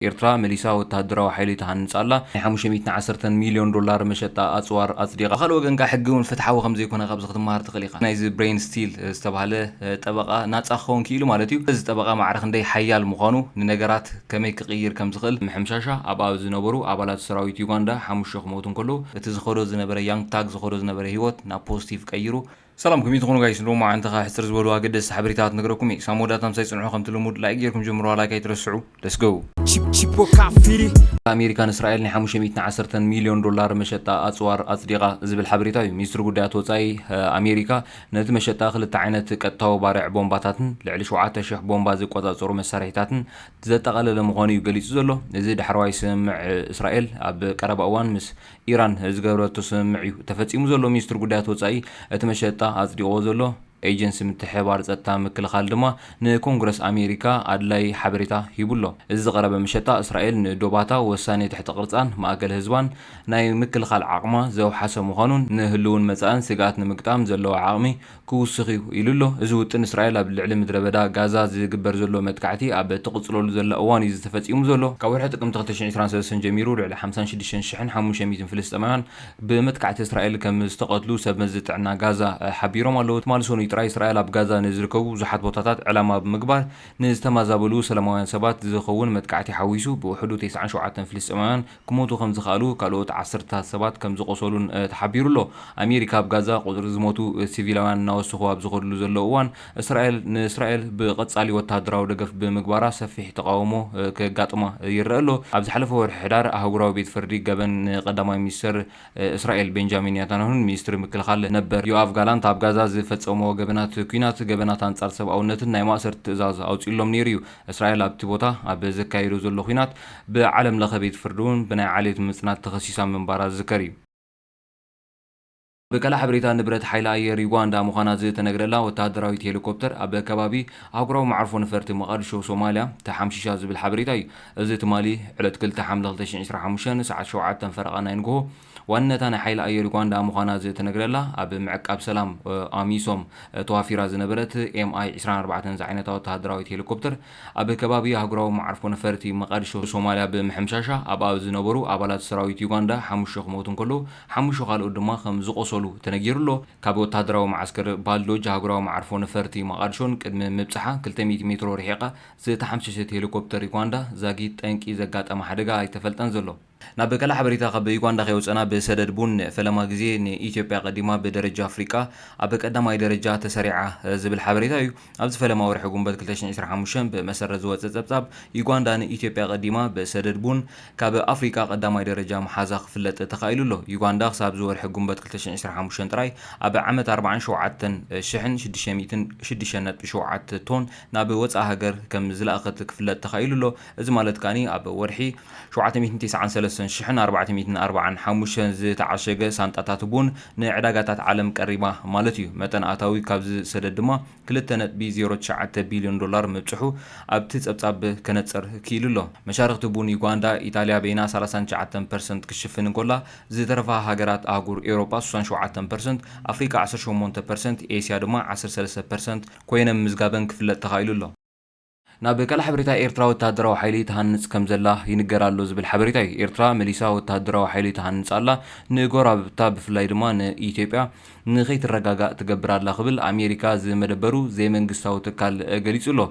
ኤርትራ መሊሳ ወተሃደራዊ ሓይሊ ትሃንጽ ኣላ። ናይ ሓሙሽተ ሚእትን ዓሰርተን ሚልዮን ዶላር መሸጣ ኣጽዋር ኣጽዲቓ። ብኻልእ ወገን ከኣ ሕጊ እውን ፍትሓዊ ከም ዘይኮነ ካብዚ ክትመሃር ትኽእል ኢኻ። ናይዚ ብሬን ስቲል ዝተባህለ፣ እ፣ ጠበቓ ናጻ ክኸውን ክኢሉ ማለት እዩ። እዚ ጠበቓ ማዕረ ክንደይ ሓያል ምዃኑ፣ ንነገራት ከመይ ክቕይር ከም ዝኽእል ምሕምሻሻ፣ ኣብኣ ዝነበሩ ኣባላት ሰራዊት ዩጋንዳ ሓሙሽተ ክሞቱ እንከለዉ፣ እቲ ዝኸዶ ዝነበረ፣ ያንግ ታግ ዝኸዶ ዝነበረ ህይወት ናብ ፖዚቲቭ ቀይሩ። ሰላም፣ ከመይ ትኾኑ ጋይስ? ሎማዓንቲ ከኣ ሕጽር ዝበሉ ኣገደስቲ ሓበሬታት ነግረኩም እየ። ክሳብ መወዳእታ ምሳይ ጽንሑ፣ ከምቲ ልሙድ ላይክ ጌርኩም ጀምሩ፣ ላይክ ኣይትረስዑ። Let's go። Chip- Chipo Kafiri. ኣሜሪካን እስራኤል ናይ ሓሙሽተ ሚእትን ዓሰርተን ሚልዮን ዶላር መሸጣ ኣጽዋር ኣጽዲቓ ዝብል ሓበሬታ እዩ። ሚኒስትሪ ጉዳያት ወጻኢ፣ እ፣ ኣሜሪካ ነቲ መሸጣ ክልተ ዓይነት ቀጥታዊ ባርዕ ቦምባታትን ልዕሊ ሸውዓተ ሽሕ ቦምባ ዝቆጻጸሩ መሳርሒታትን ዘጠቓለለ ምዃኑ እዩ ገሊጹ ዘሎ። እዚ ዳሕረዋይ ስምምዕ፣ እ፣ እስራኤል ኣብ ቀረባ እዋን ምስ ኢራን ዝገበረቶ ስምምዕ እዩ ተፈጺሙ ዘሎ። ሚኒስትሪ ጉዳያት ወጻኢ እቲ መሸጣ ኣጽዲቕዎ ዘሎ። ኤጀንሲ ምትሕብባር ጸጥታ ምክልኻል ድማ ንኮንግረስ ኣሜሪካ ኣድላይ ሓበሬታ ሂቡ ኣሎ። እዚ ዝቐረበ መሸጣ፣ እስራኤል ንዶባታ ወሳኒ ትሕቲ ቅርጻን ማእከል ህዝባን ናይ ምክልኻል ዓቕማ ዘውሓሰ ምዃኑን ንህልውን መጻእን ስግኣት ንምግጣም ዘለዋ ዓቕሚ ክውስኽ እዩ ኢሉ ኣሎ። እዚ ውጥን እስራኤል ኣብ ልዕሊ ምድረ በዳ ጋዛ ዝግበር ዘሎ መጥቃዕቲ ኣብ እትቕጽለሉ ዘላ እዋን እዩ ተፈጺሙ ዘሎ። ካብ ወርሒ ጥቅምቲ ክልተ ሽሕን ዕስራን ሰለስተን ጀሚሩ ልዕሊ ሓምሳን ሽዱሽተን ሽሕን ሓሙሽተ ሚእትን ፍልስጤማውያን ብመጥቃዕቲ እስራኤል ከም ዝተቐትሉ ሰብ መዚ ጥዕና ጋዛ፣ እ፣ ሓቢሮም ኣለዉ። ትማሊ ሰኑይ ጥራይ እስራኤል ኣብ ጋዛ ንዝርከቡ ብዙሓት ቦታታት ዕላማ ብምግባር ንዝተማዛበሉ ሰላማውያን ሰባት ዝኸውን መጥቃዕቲ ሓዊሱ ብውሕዱ ተስዓን ሸውዓተን ፍልስጤማውያን ክሞቱ ከም ዝኸኣሉ፣ ካልኦት ዓሰርተታት ሰባት ከም ዝቖሰሉን፣ እ፣ ተሓቢሩ ኣሎ። ኣሜሪካ ኣብ ጋዛ ቁጽሪ ዝሞቱ፣ እ፣ ሲቪላውያን እናወሰኹ ኣብ ዝኸድሉ ዘለዉ እዋን፣ እስራኤል፣ ንእስራኤል ብቐጻሊ ወተሃደራዊ ደገፍ ብምግባራ ሰፊሕ ተቓውሞ፣ እ፣ ከጋጥማ ይረአ ኣሎ። ኣብ ዝሓለፈ ወርሒ ሕዳር ኣህጉራዊ ቤት ፍርዲ ገበን ንቀዳማይ ሚኒስተር፣ እ፣ እስራኤል ቤንጃሚን ኔታንያሁን ሚኒስትሪ ምክልኻል ነበር ዮኣቭ ጋላንት ኣብ ጋዛ ዝፈጸምዎ ገበናት ኲናት፣ ገበናት ኣንጻር ሰብኣውነትን ናይ ማእሰርቲ ትእዛዝ ኣውጺእሎም ነይሩ እዩ። እስራኤል ኣብቲ ቦታ ኣብ ዘካየዶ ዘሎ ኲናት ብዓለም ለኸ ቤት ፍርዲ እውን ብናይ ዓሌት ምጽናት ተኸሲሳ ምንባራ ዝዝከር እዩ። ብካልእ ሓበሬታ፣ ንብረት ሓይሊ ኣየር ዩጋንዳ ምዃና ዝተነግረላ ወተሃደራዊት ሄሊኮፕተር ኣብ ከባቢ ኣህጉራዊ መዓርፎ ነፈርቲ መቓድሾ ሶማልያ ተሓምሺሻ ዝብል ሓበሬታ እዩ። እዚ ትማሊ ዕለት ክልተ ሓምለ ክልተ ሽሕን ዕስራን ሓሙሽተን ሰዓት ሸውዓተ ፈረቓ ናይ ንግሆ ዋንነታ ናይ ሓይሊ ኣየር ዩጋንዳ ምዃና ዝተነግረላ ኣብ ምዕቃብ ሰላም፣ እ፣ ኣሚሶም፣ እ፣ ተዋፊራ ዝነበረት ኤም ኣይ ዕስራን ኣርባዕተን ዝዓይነታ ወተሃደራዊት ሄሊኮፕተር ኣብ ከባቢ ኣህጉራዊ መዓርፎ ነፈርቲ መቓድሾ ሶማልያ ብምሕምሻሻ ኣብኣ ዝነበሩ ኣባላት ሰራዊት ዩጋንዳ ሓሙሽተ ክሞቱ እንከለዉ ሓሙሽተ ካልኦት ድማ ከም ዝቖሰሉ ተነጊሩ ኣሎ። ካብ ወተሃደራዊ መዓስከር ባልዶጅ ኣህጉራዊ መዓርፎ ነፈርቲ መቓድሾን ቅድሚ ምብጽሓ ክልተ ሚእቲ ሜትሮ ርሒቓ ዝተሓምሸሸት ሄሊኮፕተር ዩጋንዳ ዛጊት ጠንቂ ዘጋጠመ ሓደጋ ኣይተፈልጠን ዘሎ። ናብ ካልእ ሓበሬታ ካብ ዩጋንዳ ከይወጸና ብሰደድ ቡን ፈለማ ግዜ ንኢትዮጵያ ቀዲማ ብደረጃ ኣፍሪቃ ኣብ ቀዳማይ ደረጃ ተሰሪዓ ዝብል ሓበሬታ እዩ። ኣብዚ ፈለማ ወርሒ ጉንበት ክልተ ሽሕን ዕስራን ሓሙሽተን ብመሰረት ዝወጸ ጸብጻብ ዩጋንዳ ንኢትዮጵያ ቀዲማ ብሰደድ ቡን ካብ ኣፍሪቃ ቀዳማይ ደረጃ ምሓዛ ክፍለጥ ተኻኢሉ ኣሎ። ዩጋንዳ ክሳብ ዝወርሒ ጉንበት ክልተ ሽሕን ዕስራን ሓሙሽተን ጥራይ ኣብ ዓመት ኣርባዓን ሸውዓተን ሽሕን ሽዱሽተ ሚእትን ሽዱሽተ ነጥቢ ሸውዓተ ቶን ናብ ወጻኢ ሃገር ከም ዝለኣኸት ክፍለጥ ተኻኢሉ ኣሎ። እዚ ማለት ከኣኒ ኣብ ወርሒ ሸውዓተ ሚእትን ተስዓን ሰለስተን ሽሕን ኣርባዕተ ሚእትን ኣርባዓን ሓሙሽተን ዝተዓሸገ ሳንጣታት ቡን ንዕዳጋታት ዓለም ቀሪባ ማለት እዩ። መጠን ኣታዊ ካብዚ ሰደድ ድማ ክልተ ነጥቢ ዜሮ ትሽዓተ ቢልዮን ዶላር ምብጽሑ ኣብቲ ጸብጻብ ከነጽር ክኢሉ ኣሎ። መሻርኽቲ ቡን ዩጋንዳ፣ ኢጣልያ በይና ሰላሳን ትሽዓተን ፐርሰንት ክሽፍን እንከላ፣ ዝተረፋ ሃገራት ኣህጉር ኤውሮጳ ስሳን ሸውዓተን ፐርሰንት፣ ኣፍሪቃ ዓሰርተ ሸሞንተ ፐርሰንት፣ ኤስያ ድማ ዓሰርተ ሰለስተ ፐርሰንት ኮይነን ምዝጋበን ክፍለጥ ተኻኢሉ ኣሎ። ናብ ካልእ ሓበሬታ፣ ኤርትራ ወተሃደራዊ ሓይሊ ትሃንጽ ከም ዘላ ይንገር ኣሎ ዝብል ሓበሬታ እዩ። ኤርትራ መሊሳ ወተሃደራዊ ሓይሊ ትሃንጽ ኣላ። ንጎረባብታ ብፍላይ ድማ ንኢትዮጵያ ንኸይትረጋጋእ ትገብር ኣላ ክብል ኣሜሪካ ዝመደበሩ ዘይመንግስታዊ ትካል ገሊጹ ኣሎ።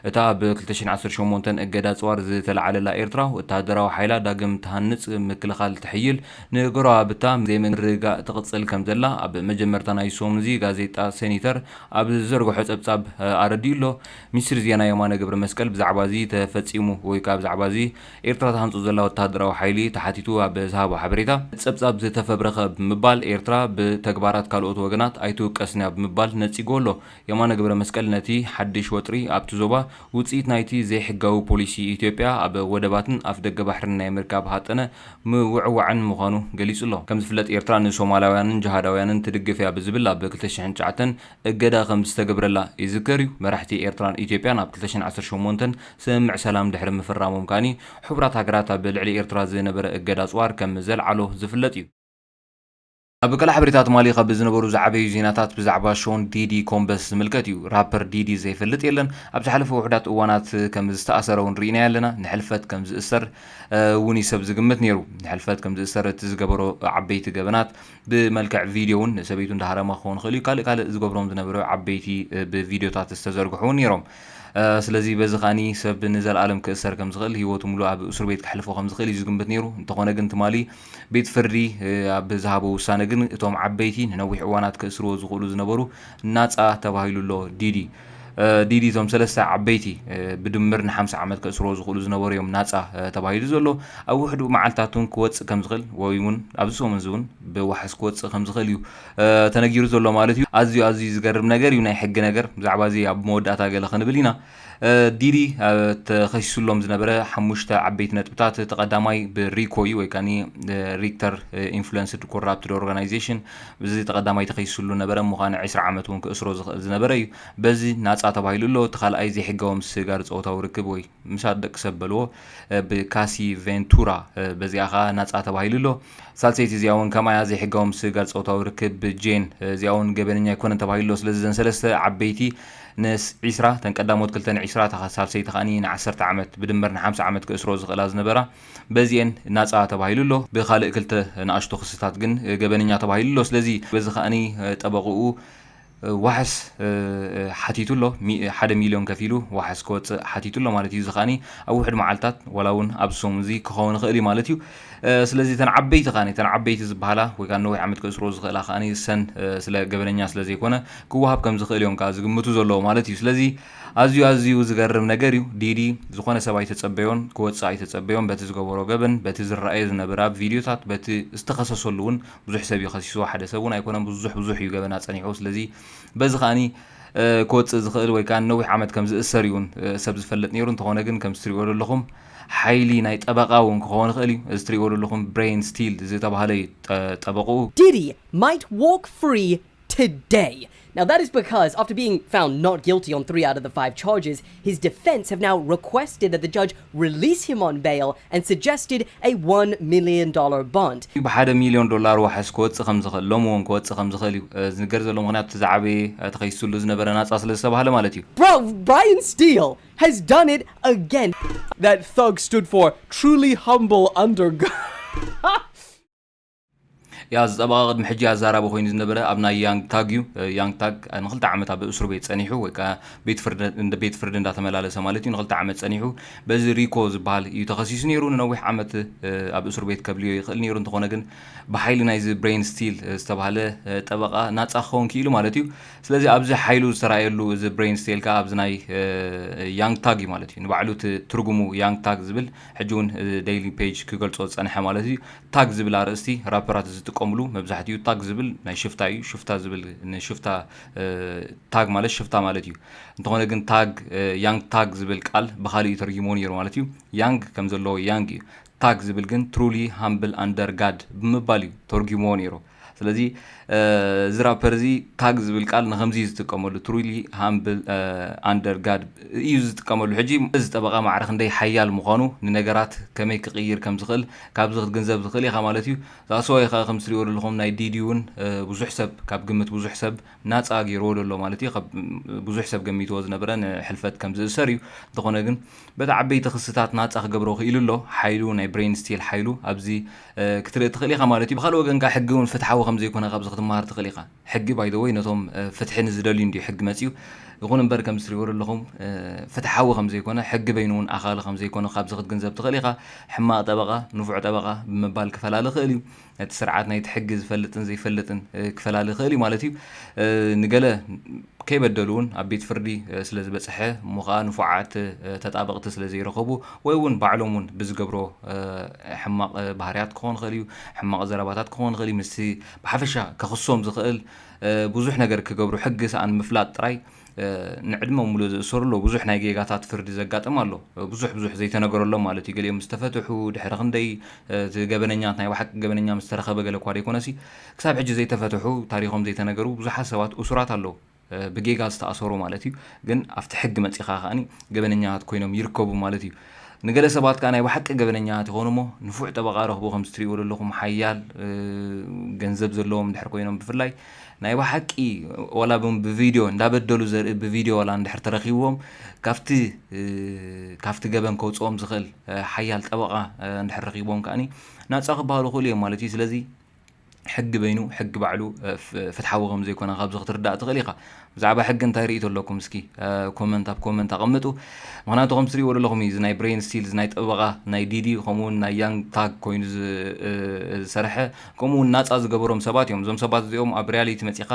እታ ብ ክልተ ሽሕን ዓሰርተ ሸሞንተን እገዳ ጽዋር ዝተላዕለላ ኤርትራ ወተሃደራዊ ሓይላ ዳግም ትሃንጽ፣ ምክልኻል ትሕይል፣ ንጎረባብታ ዘይምርግጋእ ትቕጽል ከም ዘላ ኣብ መጀመርታ ናይ ሰሙን እዚ ጋዜጣ ሴኒተር ኣብ ዝዘርግሖ ጸብጻብ፣ እ፣ ኣረዲኡ ኣሎ። ሚኒስትሪ ዜና የማነ ገብረ መስቀል ብዛዕባ እዚ ተፈጺሙ ወይ ከኣ ብዛዕባ እዚ ኤርትራ ትሃንጾ ዘላ ወተሃደራዊ ሓይሊ ተሓቲቱ ኣብ ዝሃቦ ሓበሬታ፣ ጸብጻብ ዝተፈብረኸ ብምባል ኤርትራ ብተግባራት ካልኦት ወገናት ኣይትውቀስን እያ ብምባል ነጺግዎ ኣሎ። የማነ ገብረ መስቀል ነቲ ሓድሽ ወጥሪ ኣብቲ ዞባ ውጽኢት ናይቲ ዘይሕጋዊ ፖሊሲ ኢትዮጵያ ኣብ ወደባትን ኣፍደገ ባሕርን ናይ ምርካብ ሃጠነ ምውዕዋዕን ምዃኑ ገሊጹ ኣሎ። ከም ዝፍለጥ ኤርትራ ንሶማላውያንን ጅሃዳውያንን ትድግፍ እያ ብዝብል ኣብ ክልተ ሽሕን ትሽዓተን እገዳ ከም ዝተገብረላ ይዝከር እዩ። መራሕቲ ኤርትራን ኢትዮጵያን ኣብ ክልተ ሽሕን ዓሰርተ ሸሞንተን ስምምዕ ሰላም ድሕሪ ምፍራሞም ከኣኒ፣ ሕቡራት ሃገራት ኣብ ልዕሊ ኤርትራ ዝነበረ እገዳ ኣጽዋር ከም ዘልዓሎ ዝፍለጥ እዩ። ኣብ ካልእ ሓበሬታ ትማሊ ካብ ዝነበሩ ዝዓበዩ ዜናታት ብዛዕባ ሾን ዲዲ ኮምበስ ዝምልከት እዩ። ራፐር ዲዲ ዘይፈልጥ የለን። ኣብ ዝሓለፈ ውሑዳት እዋናት ከም ዝተኣሰረ እውን ርኢናዮ ኣለና። ንሕልፈት ከም ዝእሰር እውን እዩ ሰብ ዝግምት ነይሩ። ንሕልፈት ከም ዝእሰር እቲ ዝገበሮ ዓበይቲ ገበናት ብመልክዕ ቪድዮ እውን ንሰበይቱ እንዳሃረማ ክኸውን ይኽእል እዩ። ካልእ ካልእ ዝገብሮም ዝነበረ ዓበይቲ ብቪድዮታት ዝተዘርግሑ እውን ነይሮም። ስለዚ በዚ ከኣኒ ሰብ ንዘለኣለም ክእሰር ከም ዝኽእል፣ ህይወቱ ሙሉእ ኣብ እስር ቤት ከሕልፎ ከም ዝኽእል እዩ ዝግምት ነይሩ። እንተኾነ ግን ትማሊ ቤት ፍርዲ ኣብ ዝሃቦ ውሳነ ግን እቶም ዓበይቲ ንነዊሕ እዋናት ክእስርዎ ዝኽእሉ ዝነበሩ ናጻ ተባሂሉ ኣሎ። ዲዲ ዲዲ እቶም ሰለስተ ዓበይቲ ብድምር ንሓምሳ ዓመት ክእስርዎ ዝኽእሉ ዝነበሩ እዮም ናጻ ተባሂሉ ዘሎ። ኣብ ውሕዱ መዓልታት እውን ክወጽእ ከም ዝኽእል ወይ እውን ኣብዚ ሰሙን እዚ እውን ብዋሕስ ክወጽእ ከም ዝኽእል እዩ ተነጊሩ ዘሎ ማለት እዩ። ኣዝዩ ኣዝዩ ዝገርም ነገር እዩ ናይ ሕጊ ነገር። ብዛዕባ እዚ ኣብ መወዳእታ ገለ ክንብል ኢና። ዲዲ ተኸሲሱሎም ዝነበረ ሓሙሽተ ዓበይቲ ነጥብታት፣ እቲ ቀዳማይ ብሪኮ እዩ፣ ወይ ከኣ ሪክተር ኢንፍሉንስድ ኮራፕትድ ኦርጋናይዜሽን። እዚ ተቐዳማይ ተኸሲሱሉ ነበረ፣ ምዃኑ ዕስራ ዓመት እውን ክእስሮ ዝኽእል ዝነበረ እዩ። በዚ ናጻ ተባሂሉ ኣሎ። እቲ ካልኣይ ዘይሕጋዊ ምስግጋር ጾታዊ ርክብ ወይ ምሳድ ደቂ ሰብ በልዎ ብካሲ ቬንቱራ፣ በዚኣ ኸኣ ናጻ ተባሂሉ ኣሎ። ሳልሰይቲ እዚኣ እውን ከምኣያ ዘይሕጋዊ ምስግጋር ጾታዊ ርክብ ብጄን፣ እዚኣ እውን ገበነኛ ኣይኮነን ተባሂሉ ኣሎ። ስለዚ እዘን ሰለስተ ዓበይቲ ንስ ዒስራ፣ ተን ቀዳሞት ክልተ ንዒስራ፣ እታ ሳልሰይቲ ከኣ ንዓሰርተ ዓመት ብድምር ንሓምሳ ዓመት ክእስሮ ዝኽእላ ዝነበራ በዚኤን ናጻ ተባሂሉ ኣሎ። ብኻልእ ክልተ ንኣሽቱ ክስታት ግን ገበነኛ ተባሂሉ ኣሎ። ስለዚ በዚ ከኣ ጠበቕኡ ዋሕስ ሓቲቱ ኣሎ። ሓደ ሚልዮን ከፊሉ ዋሕስ ክወፅእ ሓቲቱ ኣሎ ማለት እዩ። እዚ ከኣ ኣብ ውሕድ መዓልታት ዋላ እውን ኣብዚ ሰሙን እዚ ክኸውን ይኽእል እዩ ማለት እዩ። ስለዚ እተን ዓበይቲ ከኣ እተን ዓበይቲ ዝበሃላ ወይ ከዓ ነዊሕ ዓመት ክእስሮ ዝኽእላ ከኣ ሰን ስለ ገበነኛ ስለ ዘይኮነ ክወሃብ ከም ዝኽእል እዮም ከዓ ዝግምቱ ዘለዉ ማለት እዩ። ስለዚ ኣዝዩ ኣዝዩ ዝገርም ነገር እዩ። ዲዲ ዝኾነ ሰብ ኣይተጸበዮን፣ ክወጽእ ኣይተጸበዮን። በቲ ዝገበሮ ገበን፣ በቲ ዝረኣየ ዝነበረ ኣብ ቪድዮታት፣ በቲ ዝተኸሰሰሉ እውን ብዙሕ ሰብ እዩ ከሲስዎ፣ ሓደ ሰብ እውን ኣይኮነን፣ ብዙሕ ብዙሕ እዩ ገበን ኣጸኒሕዎ። ስለዚ በዚ ከኣኒ ክወጽእ ዝኽእል ወይ ከዓ ነዊሕ ዓመት ከም ዝእሰር እዩ እውን ሰብ ዝፈልጥ ነይሩ። እንተኾነ ግን ከምዚ ትሪእዎ ዘለኹም ሓይሊ ናይ ጠበቓ እውን ክኸውን ይኽእል እዩ። እዚ ትሪእዎ ዘለኹም ብሬን ስቲል ዝተባህለ እዩ ጠበቕኡ። Diddy might walk free today. Now, that is because, after being found not guilty on three out of the five charges, his defense have now requested that the judge release him on bail and suggested a one million dollar bond. ብሓደ ሚልዮን ዶላር ዋሕስ ክወፅእ ከም ዝኽእል፣ ሎም እውን ክወፅእ ከም ዝኽእል እዩ ዝንገር ዘሎ። ምክንያቱ እቲ ዝዓበየ ተኸሲሱሉ ዝነበረ ናፃ ስለ ዝተባህለ ማለት እዩ። Bro, Brian Steele has done it again. That thug stood for truly humble underground. ያ እዚ ጠበቓ ቅድሚ ሕጂ ኣዛራቢ ኮይኑ ዝነበረ ኣብ ናይ ያንግ ታግ እዩ። ያንግ ታግ ንክልተ ዓመት ኣብ እስር ቤት ጸኒሑ ወይ ከዓ ቤት ፍርዲ እንዳተመላለሰ ማለት እዩ። ንክልተ ዓመት ጸኒሑ በዚ ሪኮ ዝበሃል እዩ ተኸሲሱ ነይሩ። ንነዊሕ ዓመት ኣብ እስር ቤት ከብልዮ ይኽእል ነይሩ። እንተኾነ ግን ብሓይሊ ናይዚ ብሬን ስቲል ዝተባህለ ጠበቓ ናጻ ክኸውን ክኢሉ ማለት እዩ። ስለዚ ኣብዚ ሓይሉ ዝተራእየሉ እዚ ብሬን ስቲል ከዓ ኣብዚ ናይ ያንግ ታግ እዩ ማለት እዩ። ንባዕሉ እቲ ትርጉሙ ያንግ ታግ ዝብል ሕጂ እውን ዴይሊ ፔጅ ክገልጾ ዝጸንሐ ማለት እዩ። ታግ ዝብል ኣርእስቲ ራፐራት ዝጥቀምሉ መብዛሕትኡ ታግ ዝብል ናይ ሽፍታ እዩ። ሽፍታ ዝብል ንሽፍታ ታግ ማለት ሽፍታ ማለት እዩ። እንተኾነ ግን ታግ ያንግ ታግ ዝብል ቃል ብኻልእ እዩ ተርጊሞ ነይሩ ማለት እዩ። ያንግ ከም ዘለዎ ያንግ እዩ። ታግ ዝብል ግን ትሩሊ ሃምብል ኣንደር ጋድ ብምባል እዩ ተርጊሞ ነይሩ። ስለዚ እዚ ራፐር እዚ ታግ ዝብል ቃል ንከምዚ እዩ ዝጥቀመሉ፣ ትሩሊ ሃምብል ኣንደር ጋድ እዩ ዝጥቀመሉ። ሕጂ እዚ ጠበቃ ማዕረ ክንደይ ሓያል ምዃኑ ንነገራት ከመይ ክቕይር ከም ዝኽእል ካብዚ ክትግንዘብ ትኽእል ኢኻ ማለት እዩ። ዛስዋይ ከዓ ከም ትሪእዎ ዘለኹም ናይ ዲዲ እውን ብዙሕ ሰብ ካብ ግምት ብዙሕ ሰብ ናፃ ገይርዎ ዘሎ ማለት እዩ። ብዙሕ ሰብ ገሚትዎ ዝነበረ ንሕልፈት ከም ዝእሰር እዩ። እንተኾነ ግን በቲ ዓበይቲ ክስታት ናፃ ክገብሮ ክኢሉ ኣሎ። ሓይሉ ናይ ብሬን ስቲል ሓይሉ ኣብዚ ክትርኢ ትኽእል ኢኻ ማለት እዩ። ብካልእ ወገን ከዓ ሕጊ እውን ፍትሓዊ ከም ዘይኮነ ካብዚ ክትመሃር ትኽእል ኢኻ። ሕጊ ባይ ዘ ወይ ነቶም ፍትሒ ንዝደልዩ እንዲዩ ሕጊ መፅዩ። ይኹን እምበር ከም ትሪእዎ ዘለኹም ፍትሓዊ ከም ዘይኮነ፣ ሕጊ በይኑ እውን ኣኻሊ ከም ዘይኮነ ካብዚ ክትግንዘብ ትኽእል ኢኻ። ሕማቕ ጠበቓ ንፉዕ ጠበቓ ብምባል ክፈላሊ ይኽእል እዩ። ነቲ ስርዓት ናይቲ ሕጊ ዝፈልጥን ዘይፈልጥን ክፈላሊ ይኽእል እዩ ማለት እዩ። ንገለ ከይበደሉ እውን ኣብ ቤት ፍርዲ ስለ ዝበፅሐ እሞ ከዓ ንፉዓት ተጣበቕቲ ስለ ዘይረኸቡ ወይ እውን ባዕሎም እውን ብዝገብሮ ሕማቕ ባህርያት ክኾን ይኽእል እዩ፣ ሕማቕ ዘረባታት ክኾን ይኽእል እዩ። ምስቲ ብሓፈሻ ከኽሶም ዝኽእል ብዙሕ ነገር ክገብሩ ሕጊ ሰኣን ምፍላጥ ጥራይ ንዕድመ ሙሉእ ዝእሰሩ ኣለዉ። ብዙሕ ናይ ጌጋታት ፍርዲ ዘጋጥም ኣሎ። ብዙሕ ብዙሕ ዘይተነገረሎም ማለት እዩ። ገሊኦም ዝተፈትሑ ድሕሪ ክንደይ እቲ ገበነኛ ናይ ብሓቂ ገበነኛ ምስ ተረኸበ ገለ እኳ ዘይኮነሲ ክሳብ ሕጂ ዘይተፈትሑ ታሪኾም ዘይተነገሩ ብዙሓት ሰባት እሱራት ኣለዉ። ብጌጋ ዝተኣሰሩ ማለት እዩ። ግን ኣብቲ ሕጊ መፂኻ ከኣኒ ገበነኛታት ኮይኖም ይርከቡ ማለት እዩ። ንገለ ሰባት ከኣ ናይ ብሓቂ ገበነኛታት ይኾኑ እሞ ንፉዕ ጠበቓ ረኽቡ። ከምዚ ትሪእዎ ዘለኹም ሓያል ገንዘብ ዘለዎም እንድሕር ኮይኖም ብፍላይ ናይ ብሓቂ ዋላ ብቪድዮ እንዳበደሉ ዘርኢ ብቪድዮ ዋላ እንድሕር ተረኺብዎም ካብቲ ካብቲ ገበን ከውፅኦም ዝኽእል ሓያል ጠበቓ እንድሕር ረኺብዎም ከኣኒ ናፃ ክበሃሉ ክእሉ እዮም ማለት እዩ። ስለዚ ሕጊ በይኑ ሕጊ ባዕሉ ፍትሓዊ ከም ዘይኮነ ካብዚ ክትርዳእ ትኽእል ኢኻ። ብዛዕባ ሕጊ እንታይ ርእይቶ ኣለኩም? እስኪ ኮመንት ኣብ ኮመንት ኣቐምጡ። ምክንያቱ ከም ትሪእዎ ዘለኹም እዩ፣ እዚ ናይ ብሬን ስቲል፣ እዚ ናይ ጠበቓ ናይ ዲዲ ከምኡውን ናይ ያንግ ታግ ኮይኑ ዝሰርሐ ከምኡውን ናፃ ዝገበሮም ሰባት እዮም። እዞም ሰባት እዚኦም ኣብ ሪያሊቲ መፂኻ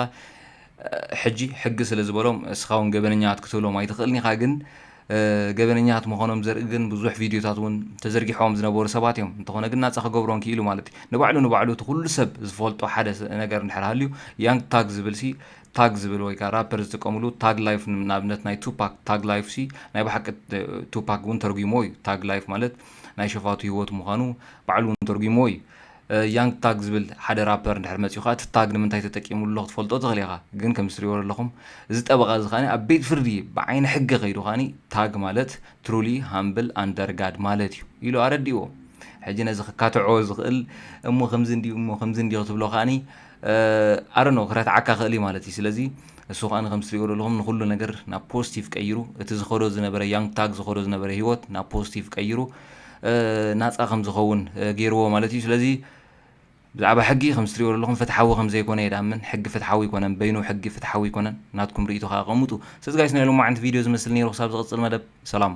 ሕጂ ሕጊ ስለ ዝበሎም እስኻ እውን ገበነኛት ክትብሎም ኣይትኽእልን ኢኻ። ግን ገበነኛት ምዃኖም ዘርኢ ግን ብዙሕ ቪድዮታት እውን ተዘርጊሖም ዝነበሩ ሰባት እዮም። እንተኾነ ግን ናፃ ክገብሮም ክኢሉ ማለት እዩ። ንባዕሉ ንባዕሉ እቲ ኩሉ ሰብ ዝፈልጦ ሓደ ነገር እንድሕር ሃልዩ ያንግ ታግ ዝብል ሲ ታግ ዝብል ወይ ከዓ ራፐር ዝጥቀምሉ ታግ ላይፍ ንኣብነት ናይ ቱፓክ ታግ ላይፍ ሲ ናይ ብሓቂ ቱፓክ እውን ተርጉሞ እዩ። ታግ ላይፍ ማለት ናይ ሸፋቱ ህይወት ምዃኑ ባዕሉ እውን ተርጉሞ እዩ። ያንግ ታግ ዝብል ሓደ ራፐር እንድሕር መፂኡ ከዓ እቲ ታግ ንምንታይ ተጠቂሙሉ ክትፈልጦ ትኽእል ኢኻ። ግን ከም ዝትሪእዎ ዘለኹም እዚ ጠበቓ እዚ ከዓ ኣብ ቤት ፍርዲ ብዓይኒ ሕጊ ከይዱ ከዓ ታግ ማለት ትሩሊ ሃምብል ኣንደር ጋድ ማለት እዩ ኢሉ ኣረዲዎ። ሕጂ ነዚ ክካትዖ ዝኽእል እሞ ከምዚ እንዲዩ እሞ ከምዚ እንዲዩ ክትብሎ ከዓኒ ኣረኖ ክረትዓካ ክእል እዩ ማለት እዩ። ስለዚ እሱ ከዓ ከም ትሪእዎ ዘለኹም ንኩሉ ነገር ናብ ፖዚቲቭ ቀይሩ፣ እቲ ዝኸዶ ዝነበረ ያንግ ታግ ዝኸዶ ዝነበረ ህይወት ናብ ፖዚቲቭ ቀይሩ ናፃ ከም ዝኸውን ገይርዎ ማለት እዩ። ስለዚ ብዛዕባ ሕጊ ከም ትሪእዎ ዘለኹም ፍትሓዊ ከም ዘይኮነ እየ ድኣምን። ሕጊ ፍትሓዊ ኣይኮነን፣ በይኑ ሕጊ ፍትሓዊ ኣይኮነን። ናትኩም ርእይቶ ከዓ ኣቐምጡ። ስለዚ ጋይስ ናይ ሎማዓንቲ ቪድዮ ዝመስል ነይሩ። ክሳብ ዝቕፅል መደብ ሰላም።